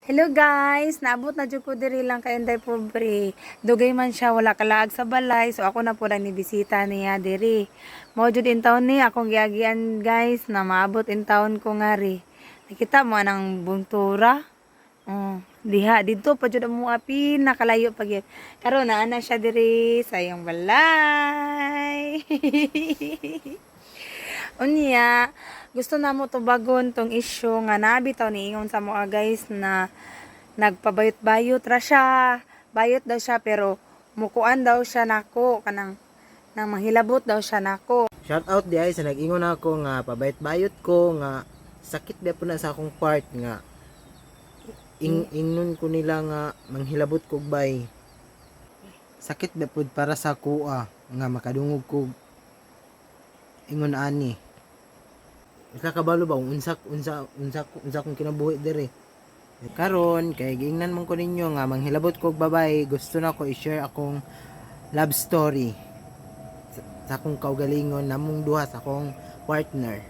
Hello guys, naabot na jud ko diri lang kay Inday Pobre. Dugay man siya wala kalaag sa balay, so ako na po lang ni bisita niya diri. Mao jud in town ni akong giagian, guys, na maabot in town ko ngari. Nakita mo anang buntura? Oh, diha didto pa jud ang mga pinakalayo pa gyud. Karon naa na siya diri sa iyong balay. Unya, gusto na mo tubagon tong issue nga nabi taw niingon sa mga guys na nagpabayot-bayot ra siya. Bayot daw siya pero mukuan daw siya nako, kanang nang manghilabot daw siya nako. Shout out di ay sa nag-ingon ako nga pabayot-bayot ko, nga sakit di po na sa akong part, nga ingnon ko nila nga manghilabot kog bay. Sakit ba pud para sa kuha nga makadungog kog ingon ani. Usa kabalo ba kung unsa unsa unsa unsa akong kinabuhi diri. Karon kay giingnan man ko ninyo nga manghilabot kog babay, gusto na ko i-share akong love story sa akong kaugalingon, namong duha sa akong partner.